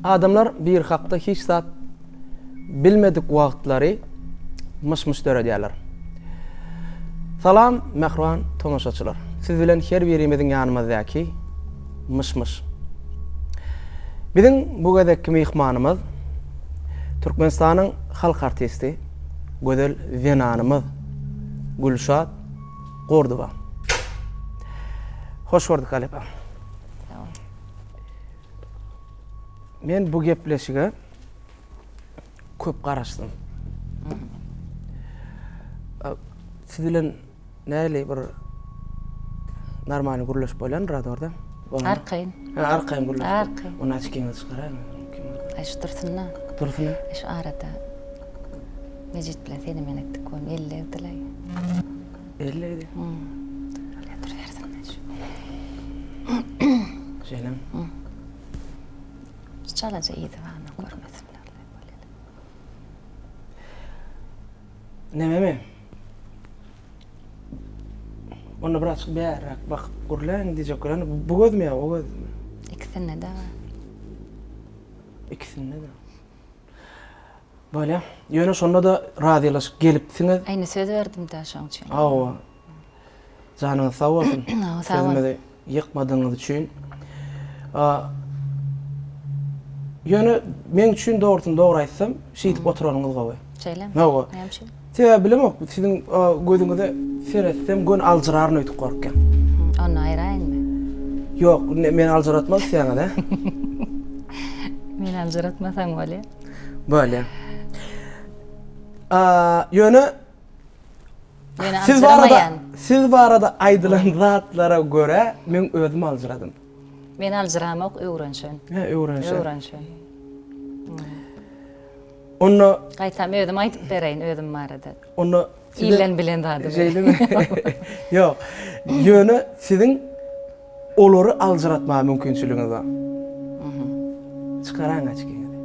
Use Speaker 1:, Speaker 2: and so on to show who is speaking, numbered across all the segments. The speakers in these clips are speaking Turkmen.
Speaker 1: Adamlar bir hakda hiç zat bilmedik wagtlary myş-myş döredýärler. Salam mähriban tomaşaçylar. Siz bilen her birimiziň ýanymyzdaky myş-myş. Biziň bu gezekki myhmanymyz Türkmenistanyň halk artisti, gözel zenanymyz Gülşat Gurdowa. Hoş gördük halypa.
Speaker 2: Sag bol.
Speaker 1: Men bu gepleşige köp garaşdym. Siz bilen näli bir normalny gürleşip bolýandyr adorda?
Speaker 2: Arkaýyn.
Speaker 1: Ha, arkaýyn gürleşip.
Speaker 2: Arkaýyn.
Speaker 1: Ony açyk çykaraýyn.
Speaker 2: Aý şu dursun-da.
Speaker 1: Dursun.
Speaker 2: Şu arada Mejit bilen seni men etdik onuň elli egdiler.
Speaker 1: Elli egdi.
Speaker 2: Bolýa durubersin şu.
Speaker 1: Şeýlemi?
Speaker 2: Şu çalaja yzy bar, görmesinler.
Speaker 1: Nememi? Onda birazçyk bäräk bakyp gürläň diýjek bolýan. Bu gözmi ýa o gözmi?
Speaker 2: Ikisinde-de bar.
Speaker 1: Ikisinde-de. Bolýa. Ýöne şonda-da razylaşyp gelipsiňiz.
Speaker 2: Indi söz berdim-dä şoň üçin.
Speaker 1: Hawa. Janyňyz sag bolsun.
Speaker 2: Sag bol.
Speaker 1: Sözümizi ýykmadygyňyz üçin. Ýöne meň üçin dogrusyny dogry aýtsam, şeýdip oturanyňyz gowy.
Speaker 2: Şeýlemi?
Speaker 1: Hawa.
Speaker 2: Näme üçin?
Speaker 1: Sebäbi bilemok, siziň gözüňize seretsem göni aljyraryn öýdüp gorkýan.
Speaker 2: Onda aýraýynmy?
Speaker 1: Ýok, meni aljyratmaz isleýäňiz-ä?
Speaker 2: Meni aljyratmasaň bolýa.
Speaker 1: Bolýa. Ýöne
Speaker 2: Ýöne
Speaker 1: siz barada
Speaker 2: aljyramaýan.
Speaker 1: siz barada aýdylan zatlara görä men özüm aljyradym.
Speaker 2: Men aljyramok, öwrenşen.
Speaker 1: Hä, öwrenşen.
Speaker 2: Öwrenşen.
Speaker 1: Onda
Speaker 2: Gaýtam özüm aýdyp bereýin özüm barada.
Speaker 1: Onda
Speaker 2: ilden bilen zadymy.
Speaker 1: Şeýlemi? Ýok. Ýöne siziň olary aljyratmaga mümkinçiligiňiz bar. Çykaraň açkyňyzy.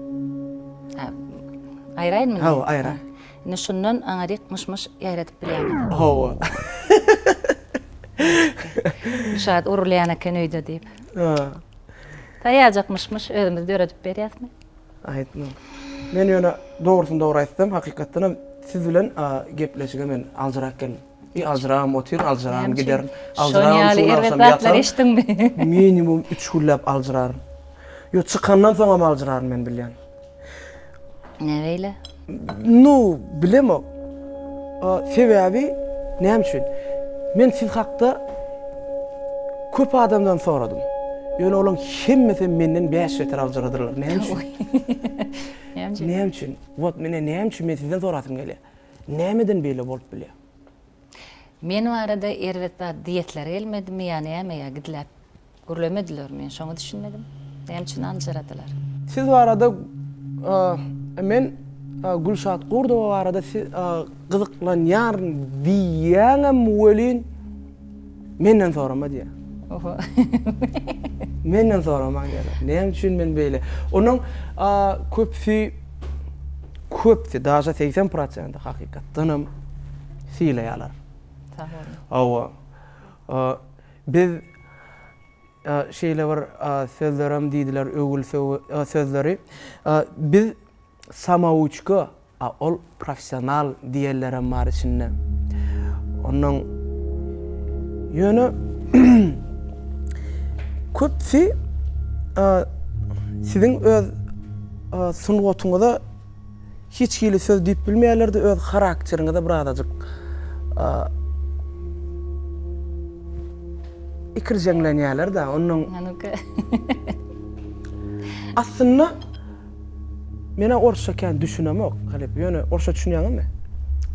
Speaker 2: Aýraýynmy?
Speaker 1: Hawa, aýra.
Speaker 2: Indi şundan aňaryk myş-myş ýaýradyp bilýäňiz.
Speaker 1: Hawa.
Speaker 2: Şat urulýan eken öýde diýip.
Speaker 1: Ha.
Speaker 2: Taýýarjak myş-myş özümiz döredip berýäsmi?
Speaker 1: Aýtma. Men ýöne dogrusyny dogry aýtsam, hakykatdan hem siz bilen gepleşige men aljyrap geldim. I aljyrabam otyryn, aljyrabam giderin.
Speaker 2: Aljyrabam şu gün agşam ýataryn.
Speaker 1: Minimum üç günläp aljyraryn. Ýok, çykandan soňam aljyraryn men bilýän.
Speaker 2: Ne beýle?
Speaker 1: Nu, bilemok. Sebäbi näme üçin? Men siz hakda köp adamdan soradym. Ýöne olaryň hemmesi menden 5 beter aljyradyrlar. Näme üçin?
Speaker 2: Näme üçin?
Speaker 1: Näme üçin? Wot mene näme üçin men sizden sorasym gelýär. Nämeden beýle bolup bilýär?
Speaker 2: Men barada erbet zat diýesleri gelmedimi ýa näme ýa gizläp Gürlemediler men şoňa düşünmedim. Näme üçin aljyradylar?
Speaker 1: Siz barada men Gülşat Gurdowa barada gyzyklanýaryn diýýäňem welin menden sorama diýýär.
Speaker 2: Oho.
Speaker 1: Menden soramaň diýýärler. Näme üçin men beýle? Onuň köpüsi köpüsi daže 80 prosenti hakykatdanam sylaýarlar.
Speaker 2: Sag boluň.
Speaker 1: Hawa. Biz şeýle bir sözlerem diýdiler, öwgüli sözleri. Biz samouçka, a ol professional diýenlerem bar içinde. Ondan ýöne köpüsi siziň öz sungatyňyza Hiç hili söz diýip bilmeýärlerdi öz harakteriňize birazajyk ikirjeňlenýärler-de ondan. Aslynda men-ä orsça kän düşünemok halypa ýöne orsça düşünýäňizmi?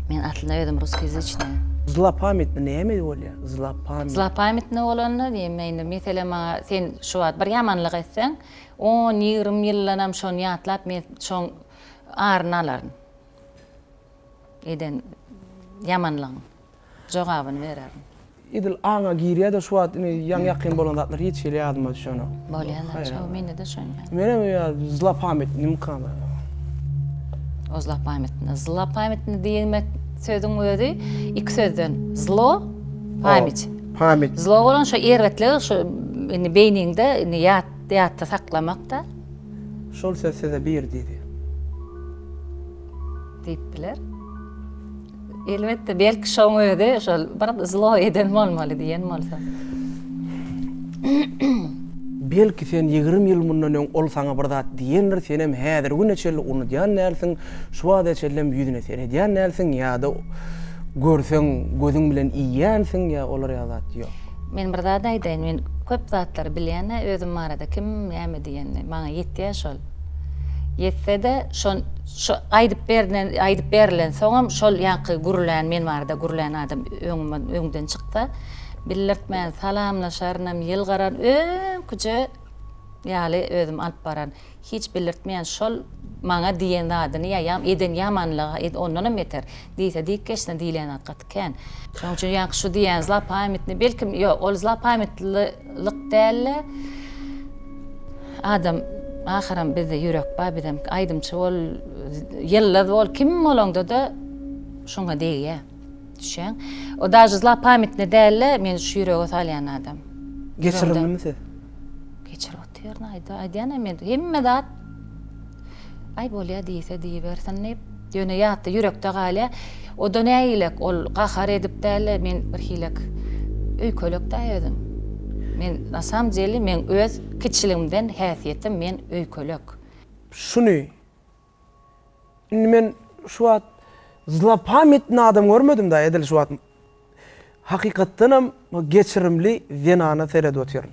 Speaker 2: Men aslynda özüm russkoýazyçnyý.
Speaker 1: Zlopamytny näme bolýar? Zlopamytny.
Speaker 2: Zlopamytny bolanda diýme indi meselem maňa sen şu wagt bir ýamanlyk etseň On, 20 ýyldanam şony ýatlap men şoň aryny alaryn. Eden. Ýamanlygyň jogabyny bererin.
Speaker 1: Edil aňa girýä-de şu wagt indi ýaňy ýakyn bolan zatlar hiç hili ýadyma düşenok.
Speaker 2: Bolýa-la, şo mende-de şonýa.
Speaker 1: Menem ýa zlopamytnymykam.
Speaker 2: O zlopamytny. Zlopamytny diýmek sözüň özi iki sözden. Zlo, pamyt.
Speaker 1: Pamyt.
Speaker 2: Zlo bolan şo erbetligi şo indi beýniňde indi ýat ýatda saklamak-da.
Speaker 1: Şol söz size bir diýdi.
Speaker 2: Diýip biler. Elbetde, belki şoň özi şol bir zlo eden bolmaly diýen bolsa.
Speaker 1: Belki sen 20 ýyl mundan öň ol saňa bir zat diýendir, senem häzir güne çenli unudýan dälsiň, şu wagta çenlem ýüzüne seredýän dälsiň ýa-da görseň gözüň bilen iýýänsiň ýa olar ýaly zat ýok.
Speaker 2: Men bir zat aýdaýyn, men köp zatlary bilýän-ä özüm barada kim näme diýenini, maňa ýetýär şol. Ýetse-de şon Şo aýdyp berlen, aýdyp berilensoňam şol ýaňky gürlän, men barada gürlän adam öňüme, öňden çyksa, bildirtmän salamlaşarynam, ýylgyran, öňküje ýaly özümi alyp baran. Hiç bildirtmeýän şol maňa diýen zadyny ýa ýa eden ýamanlygy, ondanam beter, diýse diýip geçsin diýlen zat gaty kän. Şonuň üçin ýaňky şu diýýän zlopamytny, belkim, ýok, ol zlopamytlylyk däl-de, Adam ahyram bizde ýürek bar bizem aýdymçy bol ýyldyz bol kim bolaňdada şoňa degýä düşýäň o daže zla pamytny dälde men şu ýürege salýan adam
Speaker 1: Geçirimlimi siz?
Speaker 2: Geçirip otyryn aýdýan men hemme zat Aý bolýa diýse diýibersin diýip, ýöne ýatda ýürekde galýa. O-da nägilek, ol gahar edip däl-de, men birhilek öýkelek-dä özüm. Men na samom deli meň öz kiçiligimden häsiýetim men öýkelek.
Speaker 1: Şuny indi men şu wagt zlopamytny adam görmedim-da edil şu wagt Hakykatdanam geçirimli zenana seredip otyryn.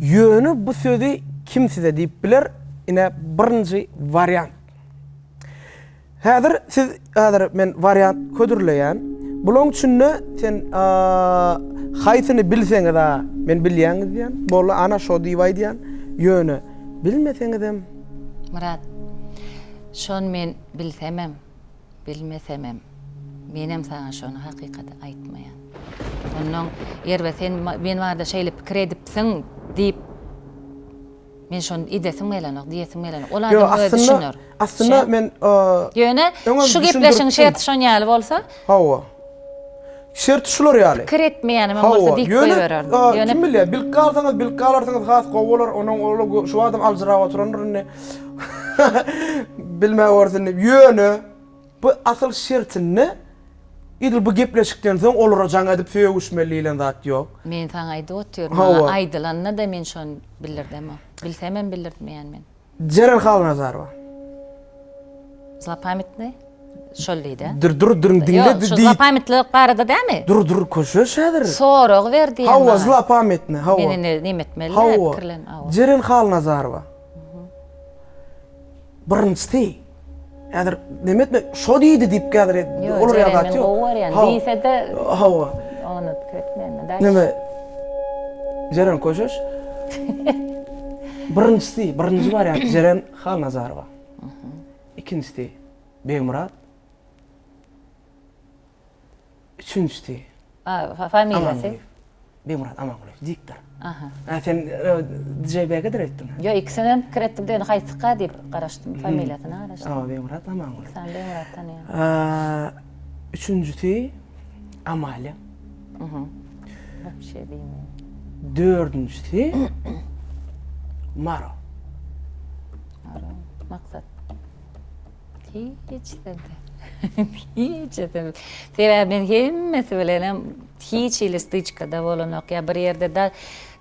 Speaker 1: Ýöne bu sözi kim size diýip biler, ine birinji wariant. Häzir siz häzir men wariant hödürleýän. Bulaň içinde sen haýsyny bilseňiz a men bilýäňiz diýen. Boldy ana şo diýip aýdýan. Ýöne bilmeseňizem.
Speaker 2: Myrat, şony men bilsemem. Bilmesemem, menem saňa şony hakykaty aýtmaýan. Onnoň, erbet sen men barada şeýle pikir edipsiň diýip, men şony edesim gelenok, diýesim gelenok. Ol adam özi düşüner.
Speaker 1: Aslynda men
Speaker 2: Ýöne şu gepleşigiň şerti şon ýaly bolsa.
Speaker 1: Hawa. Şerti şular ýaly.
Speaker 2: Pikir etmeýänim hem bolsa diýip goýbererdim.
Speaker 1: Ýöne kim bilýär, bilip galsaňyz, bilip galarsyňyz has gowy bolar. Onuň ol şu adam aljyrap oturandyr indi. Bilmä görsün diýip. Ýöne bu asyl şertinde edil bu gepleşikden soň olara jaň edip sögüşmeli diýlen zat ýok.
Speaker 2: Men saňa aýdyp otyryn. Maňa aýdylanda-da men şony bildirdemok. Bilsemem bildirtmeýän men.
Speaker 1: Jeren Halnazarowa.
Speaker 2: Zlopamytnyý? Şol diýdi.
Speaker 1: Dur dur dur diňle
Speaker 2: Ýok, şu zlopamytlyk barada dämi?
Speaker 1: Dur dur köşeş häzir.
Speaker 2: Sorag ber diýen
Speaker 1: Hawa, zlopamytnyý, hawa.
Speaker 2: Men indi neme etmeli, pikirlen,
Speaker 1: hawa. Jeren Halnazarowa. Birinjisi häzir neme etme, şo diýdi diýip häzir
Speaker 2: olar ýaly zat ýok. Gowy görýän diýse-de
Speaker 1: hawa.
Speaker 2: Ony pikir etmeýän.
Speaker 1: Neme Jeren köşeş. Birinjisi, birinji wariant Jeren Halnazarowa. Ikinjisi Begmyrat. Üçünjisi.
Speaker 2: Familiýasy?
Speaker 1: Begmyrat Amangulyýew, diktor. Aha. Ha sen DJ Begedir aýtdyň.
Speaker 2: Ýok, ikisini hem pikir etdim, ýöne haýsyka diýip garaşdym, familiýasyna garaşdym.
Speaker 1: Hawa, Begmyrat Amangulyýew.
Speaker 2: Sen Begmyrat tanýaň.
Speaker 1: Üçünjisi Amalia.
Speaker 2: Mhm. Wapşe diýmeýän.
Speaker 1: Dördünjisi Maro.
Speaker 2: Maro, maksat. Hiç de. Hiç de. Sebäbi men hemmesi bilenem hiç hili styçkada bolanok ýa bir ýerde da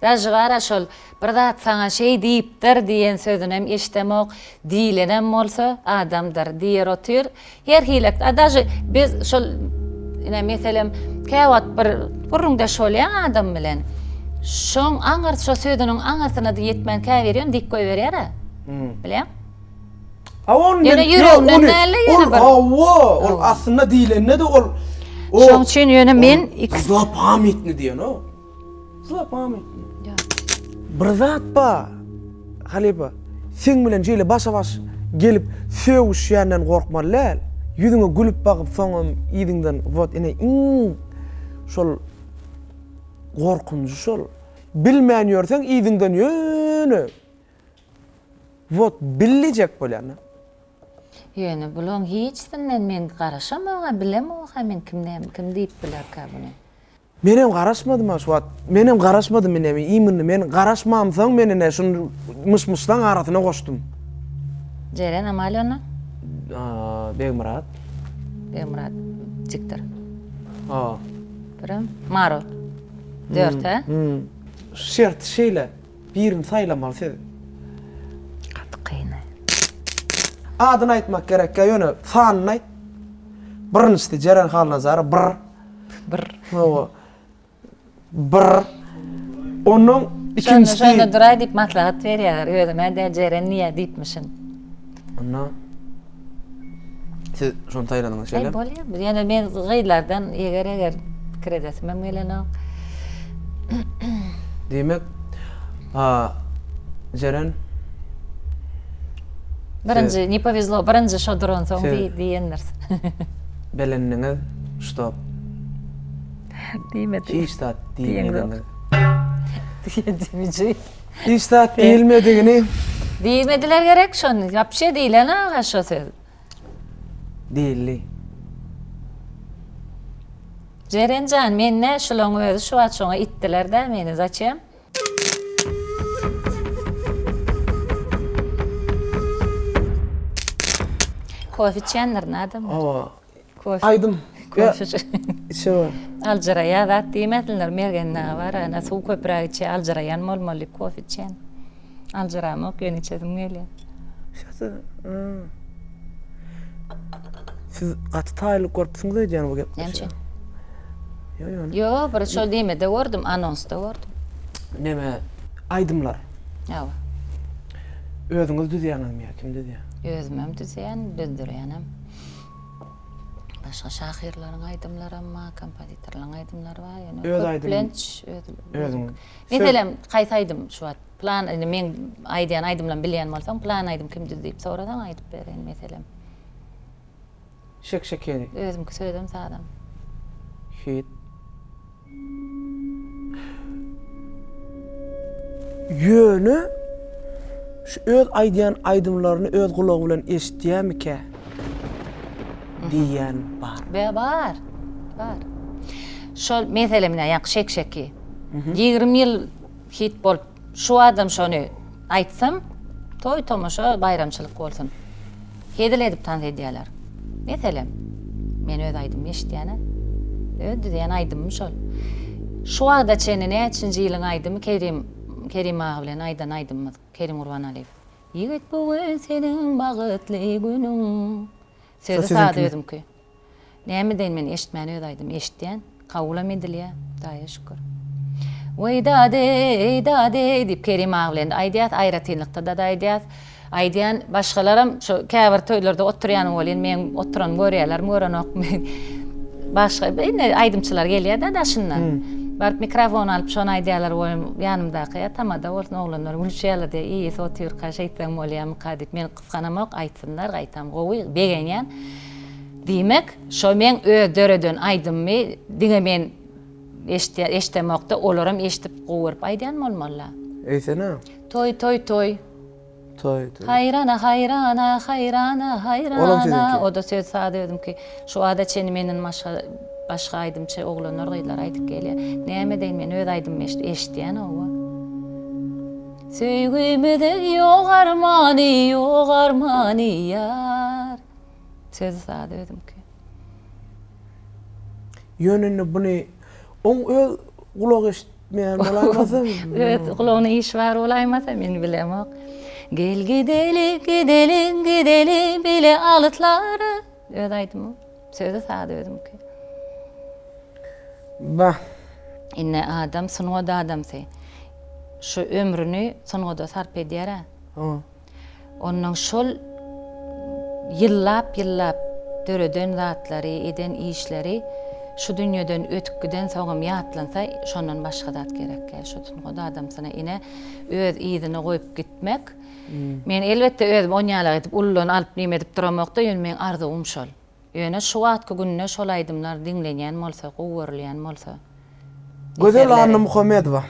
Speaker 2: daže bara şol bir zat saňa şeý diýipdir diýen sözünem eşdemok. Diýilenem bolsa adamdyr diýer otyr. Her hili a daže biz şol ine meselem käwagt bir gürrüňdeş bolýaň adam bilen. Şoň aňyr şo sözüniň aňyrsyna-da ýetmän käbiri ýöne diýip goýberýär-ä. Bilýäň?
Speaker 1: Hawa ony
Speaker 2: Ýöne ýüreginden däl-de ýöne bir.
Speaker 1: Hawa, ol aslynda diýlende-de ol
Speaker 2: Şoň üçin ýöne men
Speaker 1: ikisi zlopamytny diýen o. Zlopamytny. Bir zat bar. Halypa, seň bilen şeýle başa-baş gelip sögüşýänden gorkmaly däl. Ýüzüňe gülüp bakyp soňam yzyňdan wot ine iň şol gorkunjy şol. Bilmän ýörseň yzyňdan ýöne wot bil diýjek bolýan.
Speaker 2: Ýöne bulaň hiçsinden men garaşamok-a bilemok-a men kim näme kim diýip bilerkä buny.
Speaker 1: Menem garaşmadym-a şu wagt. Menem garaşmadym ine imенно men garaşmamsoň men ine şuny myş-myşlaň arasyna goşdum.
Speaker 2: Jeren Amalýona.
Speaker 1: Begmyrat.
Speaker 2: Begmyrat diktor.
Speaker 1: Ha.
Speaker 2: Birem Maro. Dört-ä?
Speaker 1: Şerti şeýle. Birini saýlamaly siz.
Speaker 2: Gaty kyn.
Speaker 1: Adyny aýtmak gerekýä ýöne sanyny aýt. Birinjisi Jeren Halnazarowa bir.
Speaker 2: Bir.
Speaker 1: Hawa. Bir. Ondan ikinjisi.
Speaker 2: Şonda duraý diýip maslahat berýärler. Özüm-ä dä Jeren diýýär diýipmişin.
Speaker 1: Onda siz şony saýladyňyz şeýle?
Speaker 2: Aý bolýar. Ýöne men gyzlardan eger-eger pikir edesimem gelenok.
Speaker 1: Diýmek, Jeren
Speaker 2: Birinji ne powezlo, birinji şo duransoň diýendir.
Speaker 1: Belendiňiz, ştob.
Speaker 2: Diýmedi.
Speaker 1: Hiç zat diýmediňiz.
Speaker 2: Diýmedi.
Speaker 1: Hiç zat diýilmedigini.
Speaker 2: Diýmediler gerek şony. Wapşe diýlen aga şo söz.
Speaker 1: Diýildi.
Speaker 2: Jerenjan men nä şulaň özi şu wagt şoňa itdiler-dä meni zaçem. Kofe içýändirin adamlar.
Speaker 1: Hawa.
Speaker 2: Kofe.
Speaker 1: Aýdym.
Speaker 2: Kofe.
Speaker 1: Içe.
Speaker 2: Aljyraýar zat diýmesinler Mergen aga bar ana suw köpräk içýär aljyraýan bolmaly kofe içýän. Aljyramok ýöne içesim gelýär.
Speaker 1: Şähse. Siz gaty taýynlyk görüpsiňiz öýdýän bu gepleşige.
Speaker 2: Näme üçin?
Speaker 1: Ýok, ýöne.
Speaker 2: Ýok, bir şol diýmede gördüm, anonsda gördüm.
Speaker 1: Neme, aýdymlar.
Speaker 2: Hawa.
Speaker 1: Özüňiz düzýäňizmi ýa kim düzýär?
Speaker 2: Özümem düzýän, düzdürýänem. Başga şahyrlaryň aýdymlaram bar, kompozitorlaryň aýdymlary bar, ýöne
Speaker 1: Öz aýdym.
Speaker 2: köplenç öz
Speaker 1: Özüň.
Speaker 2: Meselem, haýsy aýdym şu wagt? Plan, indi meň aýdýan aýdymlarymy bilýän bolsaň, plan aýdym kim düzdi diýip sorasaň aýdyp bereýin meselem.
Speaker 1: Şek şekeri.
Speaker 2: Özümki sözem sazam.
Speaker 1: Hit. Ýöne şu öz aýdýan aýdymlaryny öz gulagy bilen eşitýämikä diýýän bar.
Speaker 2: Be bar. Bar. Şol meselem ine ýaňky şek şeki. 20 ýyl Hit bolup şu adam şony aýtsam toý tomaşa baýramçylyk bolsun. Hezil edip tans edýäler. Meselem men öz aýdymymy eşitýänä. Öz düzýän aýdymym şol. Şu wagta çenli näçinji ýylyň aýdymy Kerim Kerim aga bilen aýdan aýdymymyz Kerim Gurbanaliýew. Ýigit bu gün seniň bagytly günüň. Sözi sazy özümki. Näme edeýin men eşitmän öz aýdym eşitýän kabulam edilýä Hudaýa şükür. Weý dadeý dadeý diýip Kerim aga bilen aýdýas aýratynlykda-da aýdýas. Aýdýan başgalaram şo käbir toýlarda oturýan welin meň oturanymy görýärlermi görenokmy başga indi aýdymçylar gelýär-de daşyndan. Baryp mikrofon alyp şony aýdýarlar welin ýanymdaky ýa tamada bolsun oglanlar gülüşýärler diýýär iýesi otyrka şeýtseň bolýamyka diýip men gysganamok aýtsynlar gaýtam gowy begenýän. Diýmek, şo meň öz döreden aýdymymy diňe men eşitýä, eşdemokda, olaram eşidip gowy görüp aýdýan bolmalyla.
Speaker 1: Eýsene.
Speaker 2: Toý toý toý.
Speaker 1: Toý toý.
Speaker 2: Haýrana haýrana haýrana haýrana.
Speaker 1: Olam siziňki.
Speaker 2: O-da söz sazy özümki. Şu wagta çenli menden başga başga aýdymçy oglanlar gyzlar aýdyp gelýär. Näme edeýin men öz aýdymymy eşidip eşidýän hawa. Söýgümiziň ýok armany ýok armany ýar. Sözi sazy özümki.
Speaker 1: Ýöne indi buny oň öz gulagy eşitmeýän bolaýmasa.
Speaker 2: Öz gulagyna iş bar bolaýmasa men bilemok. Gel gideli gideli gideli bile alyslara. Öz aýdymym. Sözi sazy özümki.
Speaker 1: Bah.
Speaker 2: Indi adam sungat adamsy. Şu ömrüni sungada sarp edýär-ä. Onnoň şol ýyllap-ýyllap döreden zatlary, eden işleri şu dünýeden ötüp gidensoňam ýatlansa, şondan başga zat gerek däl. Şu sungat adamsyna ine öz yzyny goýup gitmek. Men elbetde özüm onýalak edip uludan alyp neme edip duramok-da, ýöne meň arzuwym şol. Ýöne şu wagtky günde şol aýdymlar diňlenýän bolsa, gowy görülýän bolsa.
Speaker 1: Gözel Annamuhammedowa.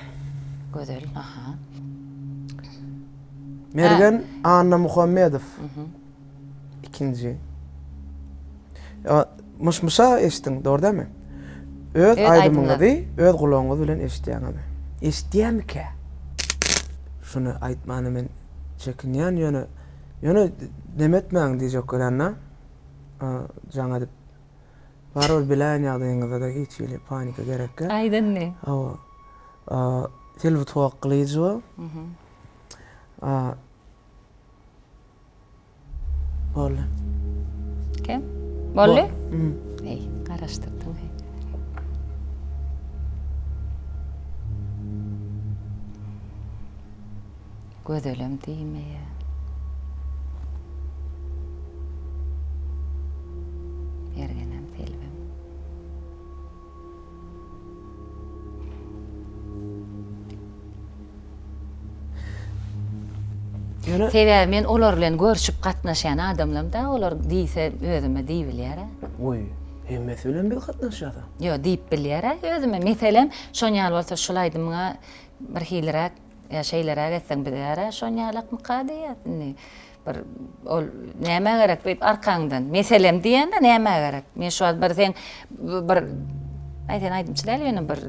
Speaker 2: Gözel, aha.
Speaker 1: Mergen Annamuhammedow. Ikinji. Myş-myşa eşitdiň, dogry dälmi? Öz aýdymyňyzy öz gulagyňyz bilen eşitýäňizmi? Eşitýärmikä? Şuny aýtmana men çekinýän, ýöne ýöne neme etmäň diýjek bolýan-da. Jaň edip barybir biläýen ýagdaýyňyzda-da hiç hili panika gerek däl.
Speaker 2: Aýt indi.
Speaker 1: Hawa. Selbi Tuwakgylyjowa. Boldy.
Speaker 2: Kim? Boldy? Eý, garaşdyrdyň. Gözelem diýmeýär. Mergenem, Selbem.
Speaker 1: Ýöne
Speaker 2: Sebäbi men olar bilen görşüp gatnaşýan adamlam-da, olar diýse özüme diýibilýär-ä.
Speaker 1: Goý, hemmesi bilen biz gatnaşýas-a.
Speaker 2: Ýok, diýip bilýär-ä özüme. Meselem, şon ýaly bolsa şul aýdymyňa birhiliräk ýa şeýleräk etseň bizä-ä şon ýalakmyka diýýäs indi. Bir ol nämä gerek beýdip arkaňdan. Meselem diýende nämä gerek? Men şu wagt bir seň bir Aý sen aýdymçy däl ýöne bir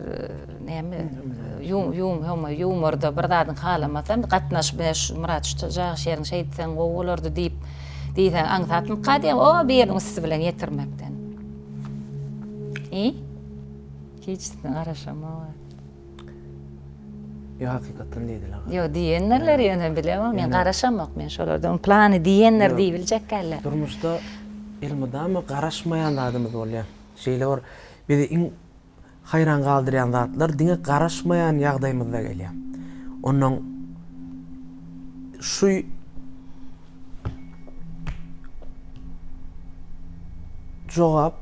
Speaker 2: näme ýum ýum homa ýumorda bir zadyň halamasam gatnaşyp men şu Myrat şu jagyş ýeriň şeýtseň gowy bolardy diýip diýseň aňsatmyka diýen o biriniň üsti bilen ýetirmekden. I? Hiçsine garaşamok.
Speaker 1: Ýok hakykatdan diýdiler.
Speaker 2: Ýok diýendirler ýöne bilemok men garaşamok men şolardan plany diýendir diýibiljekkäler.
Speaker 1: Durmuşda elmydama garaşmaýan zadymyz bolýar. Şeýle bir bizi iň haýran galdyrýan zatlar diňe garaşmaýan ýagdaýymyzda gelýär. Ondan şu Jogap,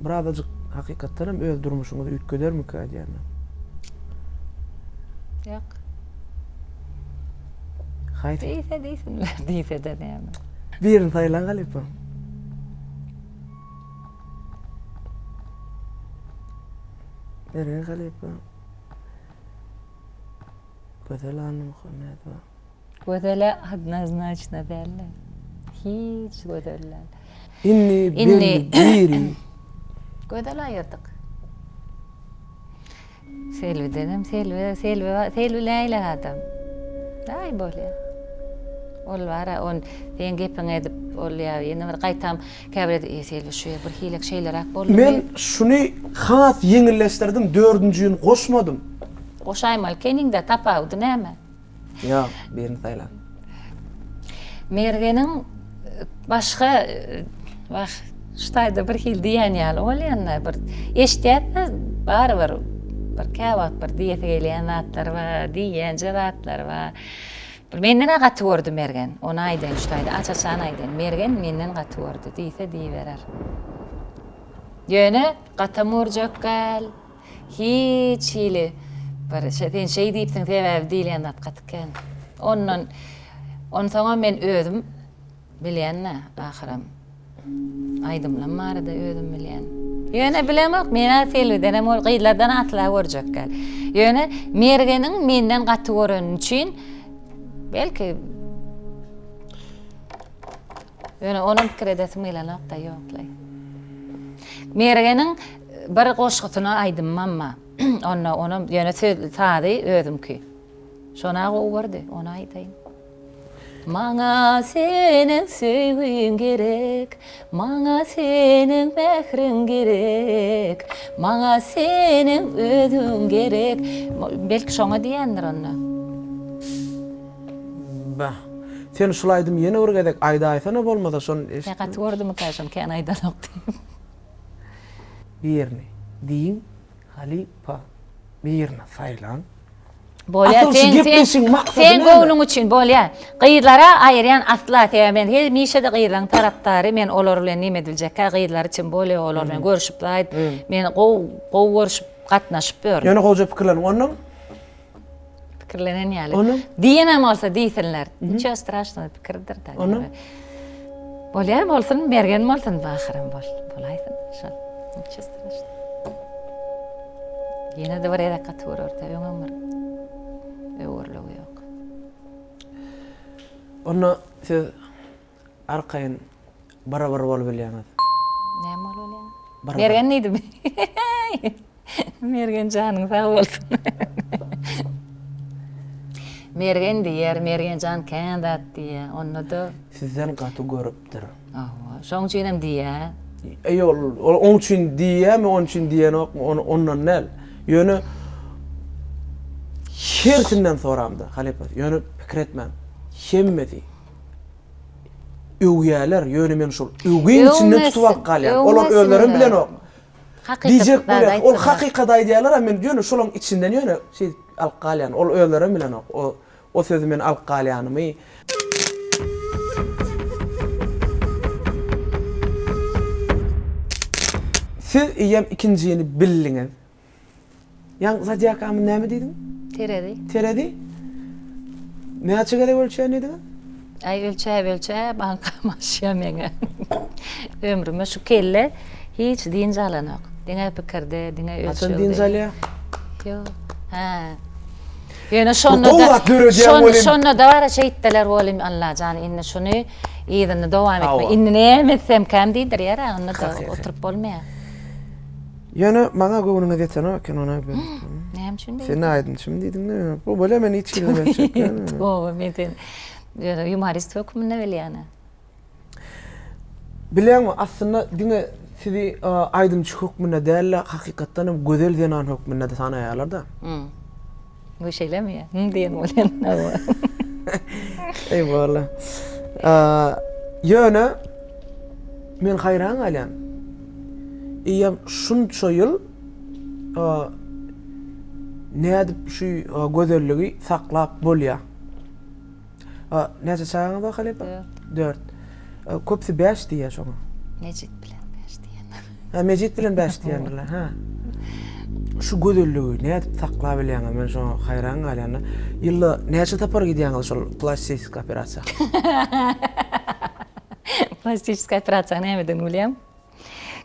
Speaker 1: Birazajyk hakykatdan hem öz durmuşyňyzy üýtgedermikä diýýän men.
Speaker 2: Ýok.
Speaker 1: Haýsy?
Speaker 2: Diýse diýsinler, diýse-de näme.
Speaker 1: Birini saýlaň halypa. Mergen halypa. Gözel Annamuhammedowa.
Speaker 2: Gözele odnoznaçno däldi. Hiç gözel däl.
Speaker 1: Indi belli biri.
Speaker 2: Gözel aýyrdyk. Selbidenem Selbi, Selbi, Selbi läýlek adam. Aý bolýa. Ol bar-a, on seň gepiňi edip ol ýa ýene bir gaýtam käbir e Selbi şu ýer bir hilek şeýleräk boldumy?
Speaker 1: Men şuny has ýeňilleşdirdim, dördünjini goşmadym.
Speaker 2: Goşaýmaly ekeniňdä, tapawudy näme?
Speaker 1: Ýok, birini saýla.
Speaker 2: Mergeniň başga wah şu taýda bir hili diýen ýaly bolýanda bir eşitýäs-de barybir bir käwagt bir diýesi gelýän zatlar bar, diýýänje zatlar bar. Bir menden-ä gaty gördi Mergen. Ony aýdaýyn şu taýda aç-açan aýdaýyn. Mergen menden gaty gördi diýse diýiberer. Ýöne gatam görjek däl. Hiç hili bir sen şeý diýipsiň sebäbi diýilýän zat gaty kän. Ondan onsoňam men özüm bilýän-dä ahyram. Aýdymlam barada özüm bilýän. Ýöne bilemok, men-ä Selbidenem ol gyzlardan asla görjek däl. Ýöne Mergeniň menden gaty göreni üçin belki Ýöne onam pikir edesim gelenok-da, ýok-laý. Mergeniň bir goşgusyna aýdymam bar. Onda onam ýöne söz sazy özümki. Şona gowy gördi, ony aýdaýyn. Maňa seniň söýgüň gerek, Maňa seniň mähriň gerek, Maňa seniň özüň gerek. Belki şoňa diýendir onda.
Speaker 1: Bah. Sen şul aýdymy ýene bir gezek aýdaýsana bolmasa şony
Speaker 2: Ýa gaty gördümikä şony kän aýdanok diýip.
Speaker 1: Birini diýiň halypa birini saýlaň.
Speaker 2: Bolýa
Speaker 1: Asyl şu
Speaker 2: sen sen
Speaker 1: gepleşigiň maksady
Speaker 2: sen
Speaker 1: näme?
Speaker 2: göwnüň üçin bolýa. Gyzlara aýyrýan asla sebäbi men hemişe-de gyzlaryň tarapdary men olar bilen neme ediljekkä gyzlar üçin bolýa olar bilen görüşip zaýt men gowy gowy görüşip gatnaşyp ýörün.
Speaker 1: Ýöne gowja pikirleniň onnoň.
Speaker 2: Pikirlenen ýaly.
Speaker 1: Ony?
Speaker 2: Diýenem bolsa diýsinler. Niço straşnoý pikirdir da.
Speaker 1: Ony?
Speaker 2: Bolýar bolsun, Mergen bolsun, Bahyram bol, bolaýsyn şol. Niçe straşno. Ýene-de bir gezek gaty görerde, öňem bir öwürligi ýok.
Speaker 1: Onda siz arkaýyn barabar bolup bilýäňiz.
Speaker 2: Näme bolup bilýäňiz? Mergen diýdim. Mergen janyň sag bolsun. Mergen diýer, Mergen jan kän zat diýer. Onda-da
Speaker 1: Sizden gaty görüpdir.
Speaker 2: Hawa, şoň üçin hem diýýär.
Speaker 1: Eý ol, ol oň üçin diýýärmi, oň üçin diýenokmy, ony ondan däl. Ýöne hersinden soramda, halypa, ýöne pikir etmäň. Hemmesi öwýärler, ýöne men şol öwgiň içinden tutup alyp galýan. Olar özlerem bilenok. Diýjek bolýar. Ol hakykaty aýdýarlar, a men ýöne şolaň içinden ýöne şeýdip alyp galýan. Ol özlerem bilenok. O o sözi men alyp galýanymy. Siz eýýäm ikinjini bildiňiz. Ýaňky zodiakamyz näme diýdiň?
Speaker 2: Terezi.
Speaker 1: Terezi? Näçe gezek ölçeýän diýdiňiz?
Speaker 2: Aý ölçäp ölçäp aňkam aşýar meňe. Ömrüme şu kelle hiç dynç alanok. Diňe pikirde, diňe ölçegde.
Speaker 1: Haçan dynç alýar?
Speaker 2: Ýok. Hä. Ýöne şonda-da şonda-da bara şeýtdiler welin Allajan indi şuny yzyny dowam etme. Indi näme etsemkäm diýdirýär-ä onda-da oturyp bolmaýar.
Speaker 1: Ýöne maňa göwnüňiz ýetenok eken ony ben.
Speaker 2: Näme üçin
Speaker 1: diýdiň? Sen aýdymçymy diýdiň-de ýöne. Bu bolýa men hiç hili näme
Speaker 2: Toba men seni ýöne ýumorist hökmünde bilýän-ä.
Speaker 1: Bilýäňmi, aslynda diňe sizi aýdymçy hökmünde däl-de, hakykatdan hem gözel zenan hökmünde-de tanaýarlar-da.
Speaker 2: Bu şeýlemi ýa? Hüm diýen bolýan.
Speaker 1: Eý walla. Ýöne men haýran galýan. Eýýäm şunça ýyl nädip şu gözelligi saklap bolýar? Näçe çagaňyz bar halypa? Dört. Köpüsi bäş diýýär şoňa.
Speaker 2: Mejit bilen bäş diýenler.
Speaker 1: Ha, Mejit bilen bäş diýendirler, ha. Şu gözelligi nädip saklap bilýäňiz? Men şoňa haýran galýan. Ýylda näçe sapar gidýäňiz şol plastik operasiýa?
Speaker 2: Plastik operasiýa nämedigini bilýäňmi?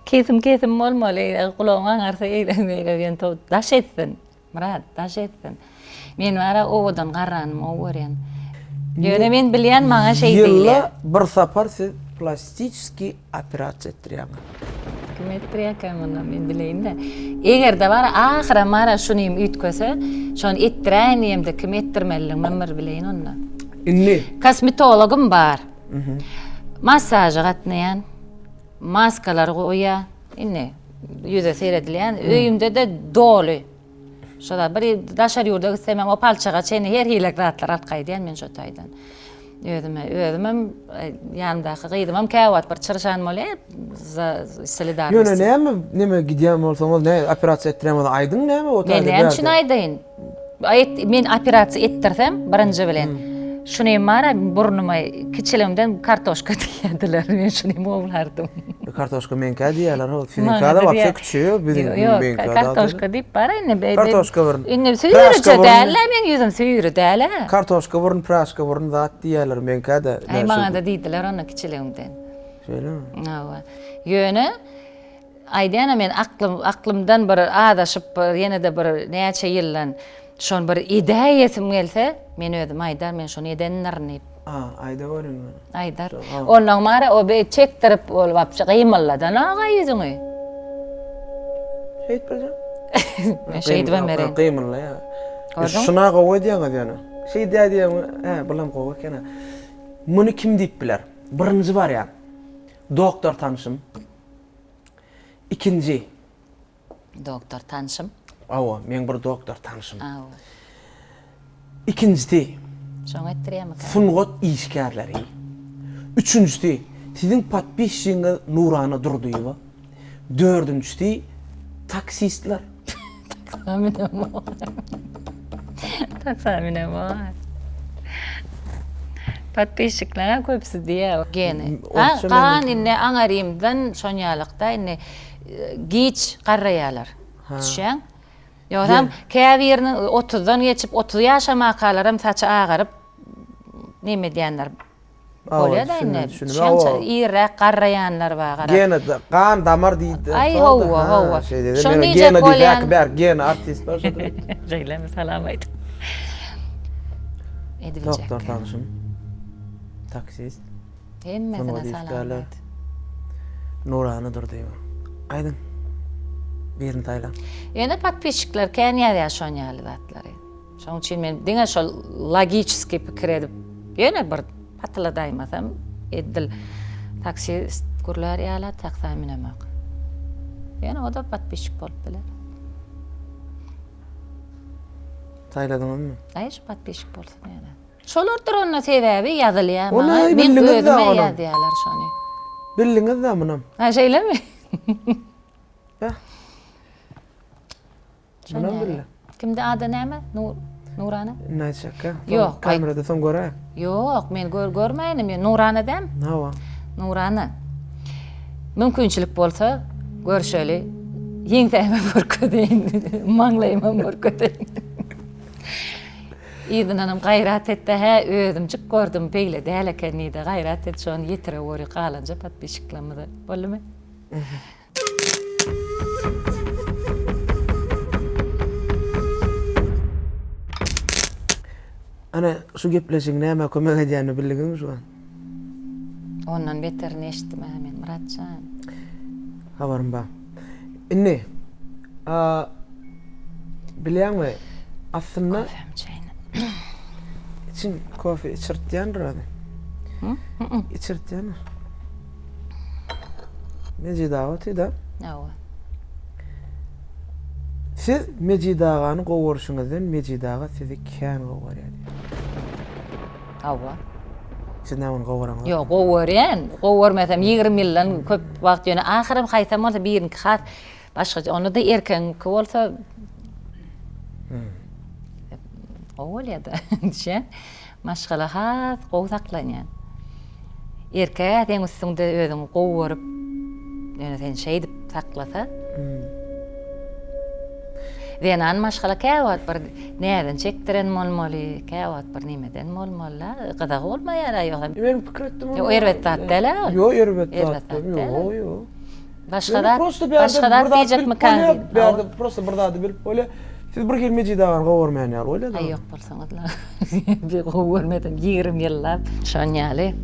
Speaker 2: Kesim kesim bolmaly, gulagyň aňarsy eýle-beýle ýöne daş etsin. Myrat, daş etsin. Men bara owadan garranymy gowy görýän. Ýöne men bilýän maňa şeý diýilýär.
Speaker 1: Ýylda bir sapar siz plastiçeskiý operasiýa etdirýäňiz.
Speaker 2: Kim etdirýärkä muny men bileýin-de. Eger-de bara ahyram bara şunym üýtgese, şony etdiräýin diýemde kim etdirmelidigimem bir bileýin onda.
Speaker 1: Indi.
Speaker 2: Kosmetologym bar. Massaža gatnaýan. Maskalar goýýar. Indi ýüze seredilýän. Öýümde-de doly. Şolar bir daşary ýurda gitsem hem o palçaga çenli her hili zatlar alyp gaýdýan men şo taýdan. Özüme, özümem e, ýanymdaky gyzymam käwagt bir çyrşan bolýar za solidarnost.
Speaker 1: Ýöne näme neme gidýän bolsaňyz, ne operasiýa etdirýän bolsaňyz aýdyň näme o
Speaker 2: taýda. Men näme üçin aýdaýyn? Et, men operasiýa etdirsem birinji bilen. Hmm. Şuny mara burnuma kiçiligimden kartoşka diýerdiler. Men şuny gowlardym.
Speaker 1: Kartoşka meňkä diýýärler. O siziňkä de wapşe kiçi, biziň meňkä.
Speaker 2: Kartoşka diýip bar indi.
Speaker 1: Kartoşka burun.
Speaker 2: Indi süýrüje däl-ä meň ýüzüm süýri däl-ä.
Speaker 1: Kartoşka burun, praşka burun zat diýýärler meňkä-de.
Speaker 2: Aý maňa-da diýdiler ony kiçiligimden.
Speaker 1: Şeýlemi?
Speaker 2: Hawa. Ýöne Aýdýanam men aklym aklymdan bir azaşyp bir ýene-de bir näçe ýyldan şony bir edäýesim gelse, men özüm aýdar men şony edendirin diýip.
Speaker 1: A, aýda görüň ýöne.
Speaker 2: Aýdar. Onnoň bara o beýik çekdirip ol wapşe gymyldadan-aga ýüzüňi.
Speaker 1: Şeýdip biljek.
Speaker 2: Men şeýdibem bereýin.
Speaker 1: Gymyldaýar. Gördüň? Şuna gowy edýäňiz ýöne. Şeýdýär diýen, hä, bulam gowy eken-ä. Muny kim diýip biler? Birinji barýan. Doktor tanşym. Ikinji.
Speaker 2: Doktor tanşym.
Speaker 1: Hawa, meň bir doktor tanşym. Hawa. Ikinjisi.
Speaker 2: Şoňa etdirýärmikä?
Speaker 1: Sungat işgärleri. Üçünjisi, siziň podpisçigiňiz Nurana Durdyýewa. Dördünjisi, taksistler.
Speaker 2: Taksa münemok. Taksa münemok. Podpisçikler köpüsi diýýär. Geni. Ha, gan indi aňarymdan şonýalykda indi e, giç garraýarlar. Düşýäň? Ýogsam käbiriniň 30-dan geçip 30 ýaşamakalaram saçy agaryp neme edýänler. Bolýa-da indi. Şonça irräk garraýanlar bar gara.
Speaker 1: Gena gan damar diýdi.
Speaker 2: Aý hawa hawa. Şony diýjek bolýan.
Speaker 1: Gena diýdi, gena artist bar şo.
Speaker 2: Şeýlemi salam aýt. Edibiljek.
Speaker 1: Doktor tanşym. Taksist.
Speaker 2: Hemmesine salam aýt.
Speaker 1: Nurana Durdyýewa. Aýdyň. Birini saýlaň.
Speaker 2: Ýöne podpisçikler kän ýazýar şon ýaly zatlary. Şonuň üçin men diňe şol logiçeskiý pikir edip, ýöne bir patyladaýmasam, edil taksist gürlär ýaly taksa münemok. Ýöne o-da podpisçik bolup biler.
Speaker 1: Saýladyňyzmy?
Speaker 2: Aý, şu podpisçik bolsun ýöne. Şolardyr onda sebäbi ýazylýar maňa. Men özüme ýazýarlar şony.
Speaker 1: Bildiňiz-dä munam.
Speaker 2: Ha, şeýlemi?
Speaker 1: Beh. Munam bildi.
Speaker 2: Kimde ady näme? Nur Nurana?
Speaker 1: Indi aýtjakka.
Speaker 2: Ýok.
Speaker 1: Kamerada soň göräý.
Speaker 2: Ýok, men gör görmäýin. Men Nurana däm?
Speaker 1: Hawa.
Speaker 2: Nurana. Mümkinçilik bolsa görşeli. Ýeňsäme görkezeýin. Maňlaýymam görkezeýin. Yzyndanam gaýrat etde, hä, özümjik gördüm, beýle däl eken diýdi. Gaýrat et, şony ýetire göri galanja podpisçiklerimize. Boldumy?
Speaker 1: Ana şu gepleşigiň nämä kömek edýänini bildiňizmi şu wagt?
Speaker 2: Ondan beterini eşitdim-ä men, Myrat jan.
Speaker 1: Habarym bar. Indi, a, bilýäňmi, aslynda...
Speaker 2: Kofem içeýin.
Speaker 1: Içiň, kofe içirtýändir özi. Içirtýändir. Mejit aga otyda.
Speaker 2: Hawa.
Speaker 1: Siz Mejit agany gowy görşüňizden Mejit aga sizi kän gowy görýär diýýär.
Speaker 2: Hawa.
Speaker 1: Siz näme ony gowy göreňiz?
Speaker 2: Ýok, gowy görýän. Gowy görmesem 20 ýyldan köp wagt ýöne ahyram haýsam bolsa birinki has başgaça. Onda-da erkegiňki bolsa gowy bolýar-da. Düşýän. Maşgala has gowy saklanýar. Erkeg-ä seň üstüňde özüňi gowy görüp, ýöne seni şeýdip saklasa. Zenan maşgala käwagt bir näzini çekdiren bolmaly, käwagt bir nemeden bolmaly-da, gyzygy bolmaýar-a ýogsa.
Speaker 1: Men pikir etdim.
Speaker 2: Ýok, erbet zat däl-ä ol.
Speaker 1: Ýok, erbet zat däl. Ýok, ýok.
Speaker 2: Başga zat, başga zat diýjekmikäň diýdim.
Speaker 1: Bärde prosta bir zady bilip bolýar. Siz bir hili Mejit agany gowy görmeýän ýaly bolýar.
Speaker 2: Aý ýok bolsaňyzlar. Bir gowy görmedim 20 ýyllap. Şon ýaly.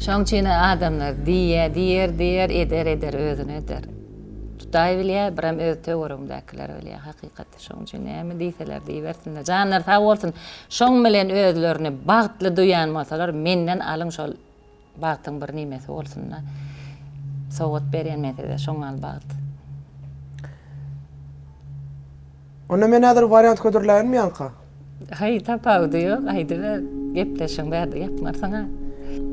Speaker 2: Şoň üçin adamlar diýýär, diýer, diýer, eder, eder, özüne eder. Hudaý bilýär, birem öz töweregimdäkiler bilýär hakykaty. Şoň üçin näme diýseler diýibersinler. Janlary sag bolsun. Şoň bilen özlerini bagtly duýan bolsalar, menden alyň şol Bagtyň bir nimesi bolsunda. Sowgat berýän men size şoňňal bagt.
Speaker 1: Onda men häzir wariant hödürläýinmi ýaňka?
Speaker 2: Haý tapawudy ýok aýdyber gepleşiň bärde ýapmarsyň-a.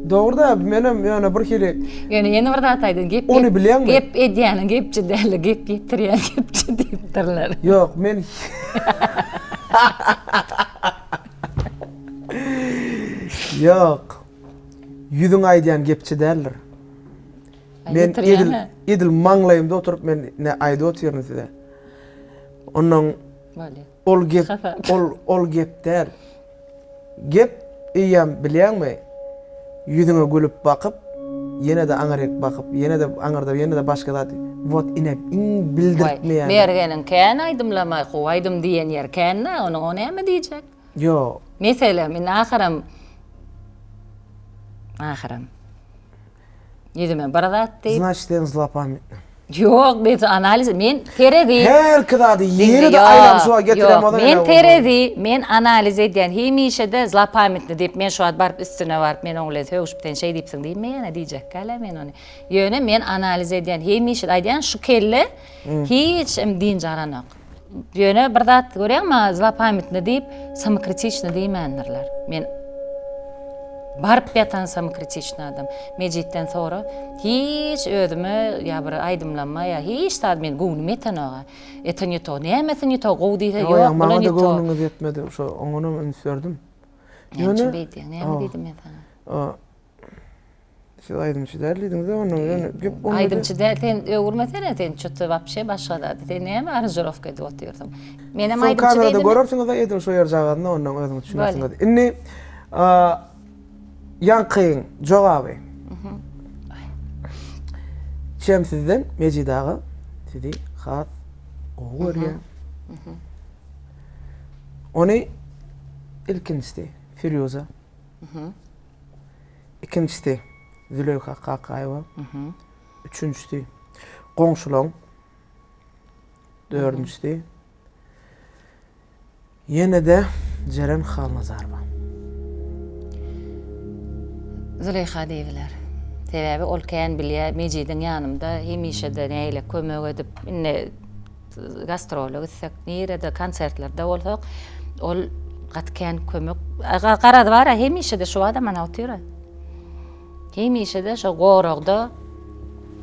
Speaker 1: Dogry-da menem ýöne bir hili.
Speaker 2: Ýöne ýene bir zat aýdaýyn gep
Speaker 1: Ony bilýäňmi?
Speaker 2: Gep edýäniň gepçi däl-de gep ýetirýän gepçi diýipdirler.
Speaker 1: Ýok men Ýok. Ýüzüň aýdýan gepçi däldir. Men edil edil maňlaýymda oturyp men ne aýdyp otyryn size. Ondan ol gep ol ol gep däl. Gep eýýäm bilýäňmi? Ýüzüňe gülüp bakyp, ýene-de aňryk bakyp, ýene-de aňyrda ýene-de başga zat. Wot ine iň bildirtmeýän.
Speaker 2: Mergeniň kän aýdymlama, gowy aýdym diýen ýeri kän-dä, onuň o näme diýjek?
Speaker 1: Ýok.
Speaker 2: Meselem, indi ahyram ahyram ýüzüme bir zat diýip.
Speaker 1: Znaçt sen zlopamytny.
Speaker 2: Ýok, men analiz, men terezi.
Speaker 1: Herki zady ýene-de aýlanyp şuňa getirýän bolsaň.
Speaker 2: Men terezi, men analiz edýän, hemişe-de zlopamytny diýip, men şu wagt baryp üstüne baryp, men oň bilen sögüşip sen şeý diýipsiň diýmeýän-ä, diýjekgälä men ony. Ýöne men analiz edýän, hemişe-de aýdýan, şu kelle hiç hem dynç alanok. Ýöne bir zat görýäňmi, maňa zlopamytny diýip, samokritiçny diýmändirler. Men baryp ýatan samokritiçny adam. Mejitden sora, hiç özüme ýa bir aýdymlama ýa hiç zat men göwnüm ýetenok-a. Eten ýutugy nämesini ýutugy gowy diýse, ýok, bulan
Speaker 1: Maňa-da
Speaker 2: ýutugy.
Speaker 1: göwnüňiz ýetmedi, şo oňanam üns berdim.
Speaker 2: Näme üçin beýdýäň? Näme diýdim men saňa?
Speaker 1: Siz aýdymçy däl diýdiňiz-ä onda ýöne gep onda.
Speaker 2: Aýdymçy däl sen öwürmesene sen çöte wapşe başga zat. Sen näme aranžirowka edip otyrsyň. Menem
Speaker 1: Soň
Speaker 2: aýdymçy
Speaker 1: kamerada
Speaker 2: diýdim.
Speaker 1: görersiňiz-de edil şo ýerjagazynda ondan özüňiz düşünersiňiz. Indi. Ýaňkyň jogaby. Çemsizden Mejit aga sizi has gowy görýär. Ony ilkinjisi Firýuza. Ikinjisi Züleýha Kakaýewa. Üçünjisi goňşulaň. Dördünjisi Ýene-de Jeren Halnazarowa.
Speaker 2: Züleýha diýibiler. Sebäbi ol kän bilýär, Mejidiň ýanymda hemişe-de nähili kömek edip, indi gastrola gitsek, nirede konsertlerde bolsak, ol gaty kän kömek, garaz bar-a hemişe-de şu adam ana otyr-a. Hemişe-de şo goragda,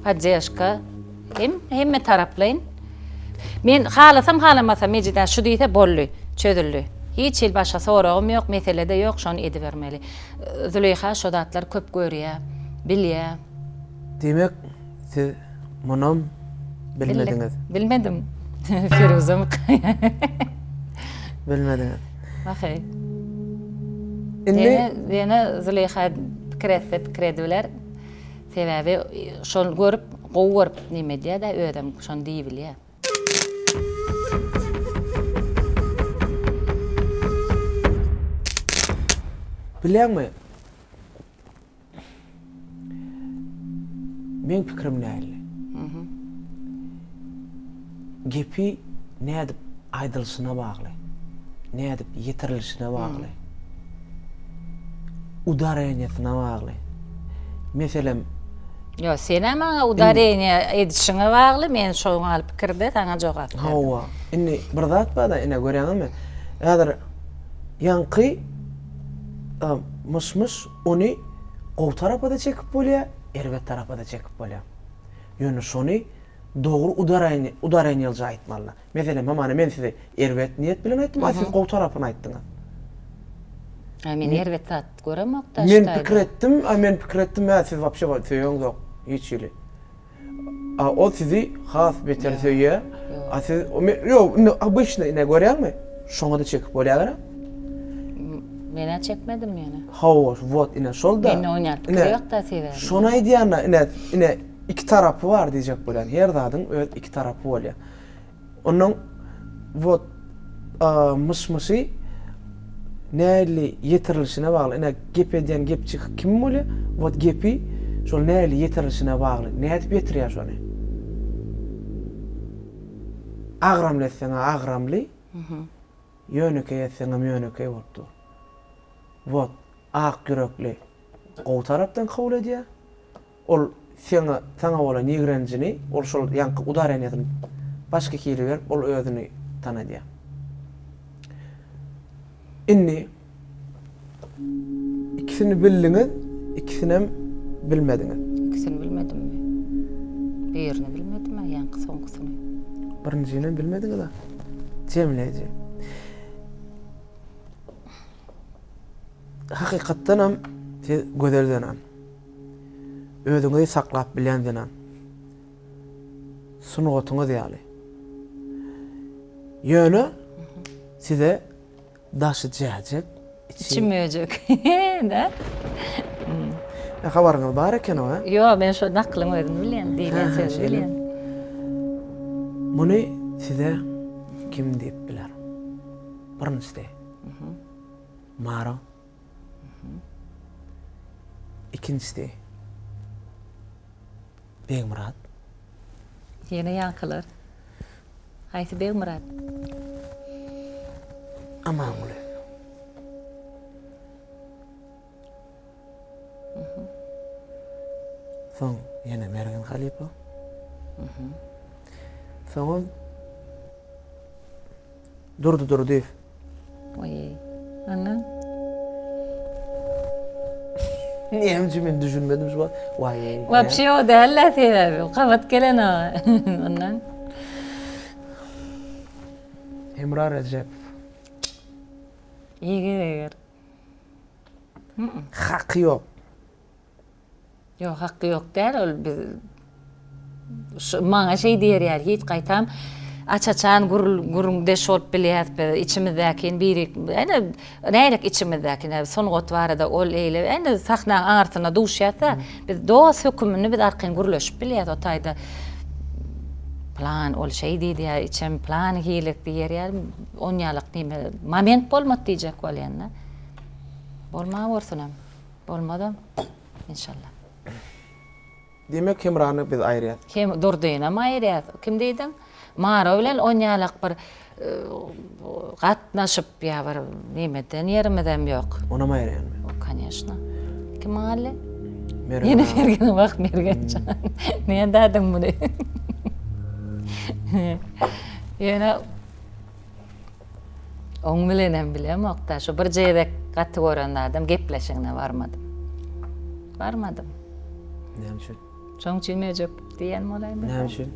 Speaker 2: poddežka, hem hemme taraplaýyn. Men halasam halamasam Mejidä şu diýse boldy, çözüldi. Hiç hili başga soragym ýok, mesele-de ýok, şony edibermeli. Züleýha şo zatlary köp görýär, bilýär.
Speaker 1: Diýmek, siz munam bilmediňiz.
Speaker 2: Bilmedim. Firuzamyka?
Speaker 1: Bilmediňiz.
Speaker 2: Ahy. Indi ýene Züleýha pikir etse pikir edibiler. Sebäbi şony görüp, gowy görüp neme edýär-de, özem şony diýibilýär.
Speaker 1: Bilýäňmi? Meň pikirim nähili? Gepi nädip aýdylyşyna bagly. Nädip ýetirilişine bagly. Udareniýasyna bagly. Meselem,
Speaker 2: Ýok, sen-ä maňa udareniýa edişiňe bagly, men şoň ýaly pikirde saňa jogap berdim.
Speaker 1: Hawa. Indi bir zat bar-da, ine görýäňizmi? Häzir ýaňky myş-myş ony gowy tarapa-da çekip bolýar, erbet tarapa-da çekip bolýar. Ýöne şony dogry udareniýa udareniýalyja aýtmaly. Meselem, hamana men size erbet niýet bilen aýtdym, a siz gowy tarapyny aýtdyňyz.
Speaker 2: A men erbet zat göremok-da
Speaker 1: Men pikir etdim, a men pikir etdim, hä siz wapşe söýeňzok hiç hili. A ol sizi has beter söýýär. A siz ýok, indi obyçny ine görýäňmi? Şoňa-da çekip bolýar gara.
Speaker 2: Men-ä çekmedim ýöne.
Speaker 1: Hawa, wot ine şol-da.
Speaker 2: Mende oýnar pikir ýok-da sebäbi.
Speaker 1: Şony aýdýan-da, ine, ine iki tarapy bar diýjek bolýan. Her zadyň öz iki tarapy bolýar. Ondan wot myş-myşy nähili ýetirilişine bagly. Ine gep edýän gepçi kim bolýar? Wot gepi şol nähili ýetirilişine bagly. Nädip ýetirýär şony? Agramly etseň agramly, ýönekeý etseňem ýönekeý bolup dur. Wot ak ýürekli gowy tarapdan kabul edýär. Ol seňe, saňa bolan ýigrenjini, ol şol ýaňky udareniýasyny başga hili berip, ol özüni tanadýar. Indi ikisini bildiňiz, ikisinem bilmediňiz.
Speaker 2: Ikisini bilmedimmi? Birini bilmedim-ä, ýaňky soňkusyny.
Speaker 1: Birinjinem bilmediňiz-ä. Jemleýji. Hakykatdanam siz gözel zenan. Özüňizi saklap bilýän zenan. Sungatyňyz ýaly. Ýöne size daşy jäjek,
Speaker 2: içi möjek. Da?
Speaker 1: Habaryňyz bar eken-ow, hä?
Speaker 2: Ýok, men şo naklyň özüni bilýän, diýlen sözi bilýän.
Speaker 1: Muny size kim diýip biler? Birinjisi. Maro. Ikinjisi Begmyrat.
Speaker 2: Ýene ýaňkylar. Haýsy Begmyrat?
Speaker 1: Amanguly. Soň ýene Mergen halypa. Soňam Durdy Durdyýew.
Speaker 2: Oý. Ondan?
Speaker 1: Näme üçin men düşünmedim şu wagt? Waý.
Speaker 2: Wapşe o däl-le sebäbi. Gabat gelenok. Ondan?
Speaker 1: Hemra Rejepow.
Speaker 2: Eger eger.
Speaker 1: Haky ýok.
Speaker 2: Ýok, haky ýok däl ol biz şu maňa şeý diýer ýaly hiç gaýtam. Aç-açan gürrüňdeş bolup bilýäs biz, içimizdäkini biri, ene, nälik içimizdäkini, sungat barada ol eýle, ene, sahnaň aňyrsynda duşýas-da, biz dost höküminde biz arkaýyn gürleşip bilýäs o taýda. Plan, ol şeý diýdi ýa içem plan hili diýer ýaly, onýalak neme, moment bolmady diýjek bolýan-da. Bolmawersinem, bolmazam, inşallah.
Speaker 1: Diýmek Hemrany biz aýyrýas.
Speaker 2: Hem Durdynam aýyrýas. Kim diýdiň? Maro bilen onýalak bir gatnaşyp ýa bir nemeden ýerimizem ýok.
Speaker 1: Onam aýyrýanmy?
Speaker 2: O koneşno. Kim galdy? Mergen. Ýene Mergen wah Mergen jan. Nädädiň muny? Ýöne Oň bilenem bilemokda, şu bir gezek gaty gören zadym gepleşigine barmadym. Barmadym.
Speaker 1: Näme üçin?
Speaker 2: Şoň üçin möjek diýen bolaýmy?
Speaker 1: Näme üçin?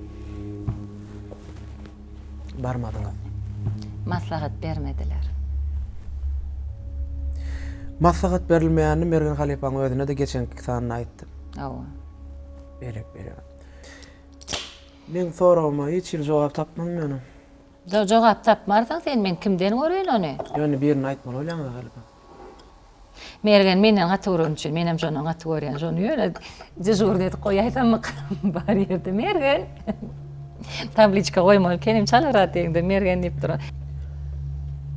Speaker 1: Barmadyňyz.
Speaker 2: Maslahat bermediler.
Speaker 1: Maslahat berilmeýänini Mergen halypaň özüne-de geçenki sanda aýtdym.
Speaker 2: Hawa.
Speaker 1: Berek berek. Meň soragyma hiç hili jogap tapmadym ýöne.
Speaker 2: Jogap tapmarsyň sen, men kimden göreýin ony?
Speaker 1: Ýöne birini aýtmaly bolýaňyz halypa.
Speaker 2: Mergen menden gaty göreni üçin menem şondan gaty görýän. Şony ýöne dežurnyý edip goýaýsammykam bar ýerde Mergen. Tabliçka goýmaly ekenim çalarak diýeňde Mergen diýip duran.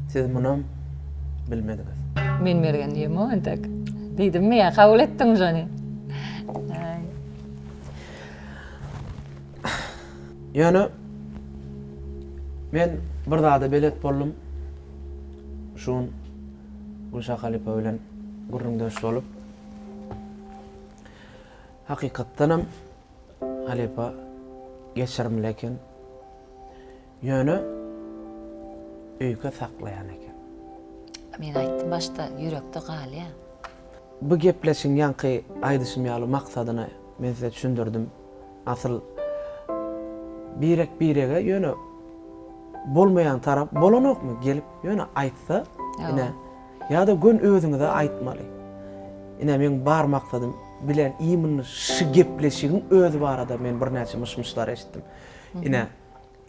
Speaker 1: Siz munam bilmediňiz.
Speaker 2: Men Mergen diýemok entek. Diýdimmi ýa kabul etdiňmi şony? Aý.
Speaker 1: Ýöne men bir zada belet boldum. Şu gün Gülşah halypa bilen gürrüňdeş bolup, hakykatdanam halypa geçirimli eken. Ýöne öýke saklaýan eken.
Speaker 2: Men aýtdym başda ýürekde galýar.
Speaker 1: Bu gepleşigiň ýaňky aýdyşym ýaly maksadyny men size düşündirdim. Asyl birek birege ýöne bolmaýan tarap bolanokmy gelip ýöne aýtsa ine ýa-da gön özüňize aýtmaly. Ine meň bar maksadym bilen imенно şu gepleşigiň özi barada men birnäçe myş-myşlar eşitdim. Ine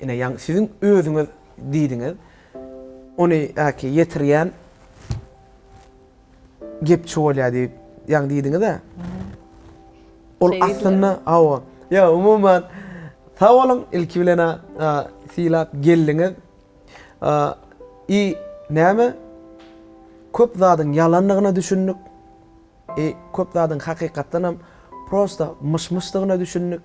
Speaker 1: ine ýaňy siziň özüňiz diýdiňiz. Ony äki ýetirýän gepçi bolýar diýip, ýaňy diýdiňiz-ä. Ol aslynda, hawa. Ýa, umuman, sag boluň, ilki bilen-ä sylap geldiňiz. I näme? Köp zadyň ýalandygyna düşündik. I köp zadyň hakykatdanam prosta myş-myşdygyna düşündik.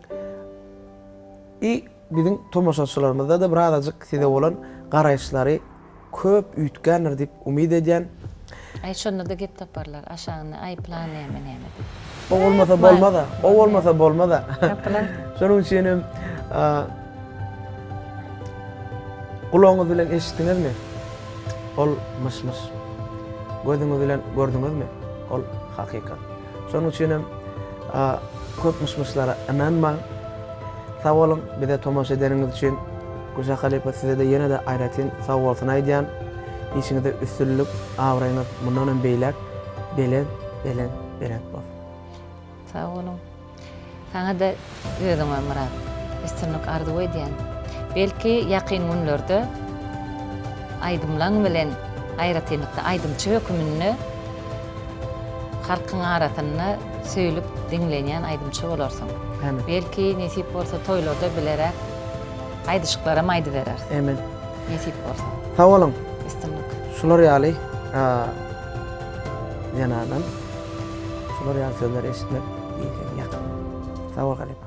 Speaker 1: I biziň tomaşaçylarymyzda-da birazajyk size bolan garaýyşlary köp üýtgändir diýip umyt edýän.
Speaker 2: Aý şonda-da gep taparlar aşagynda aý plan näme näme diýip.
Speaker 1: O bolmasa bolmaz-a. O bolmasa bolmaz-a.
Speaker 2: Tapylar.
Speaker 1: Şonuň üçin hem gulagyňyz bilen eşitdiňizmi? Ol myş-myş. Gözüňiz bilen gördüňizmi? Ol hakykat. Şonuň üçin hem köp myş-myşlara ynanmaň. Sag boluň bize tomaşa edeniňiz üçin. Gülşah halypa size-de ýene-de aýratyn sag bolsun aýdýan. Işiňizde üstünlik, abraýyňyz mundan hem beýläk belent, belent, belent bolsun.
Speaker 2: Sag boluň. Saňa-da özüňe Myrat üstünlik arzuw edýän. Belki ýakyn günlerde aýdymlaň bilen aýratynlykda aýdymçy höküminde halkyň arasynda söýlüp diňlenýän aýdymçy bolarsyň.
Speaker 1: Ämin.
Speaker 2: Belki nesip bolsa toýlarda bileräk aýdyşyklaram aýdybereris.
Speaker 1: Ämin.
Speaker 2: Nesip bolsa.
Speaker 1: Sag boluň.
Speaker 2: Üstünlik.
Speaker 1: Şular ýaly zenandan şular ýaly sözleri eşitmek diýseň ýakymly. Sag bol halypa.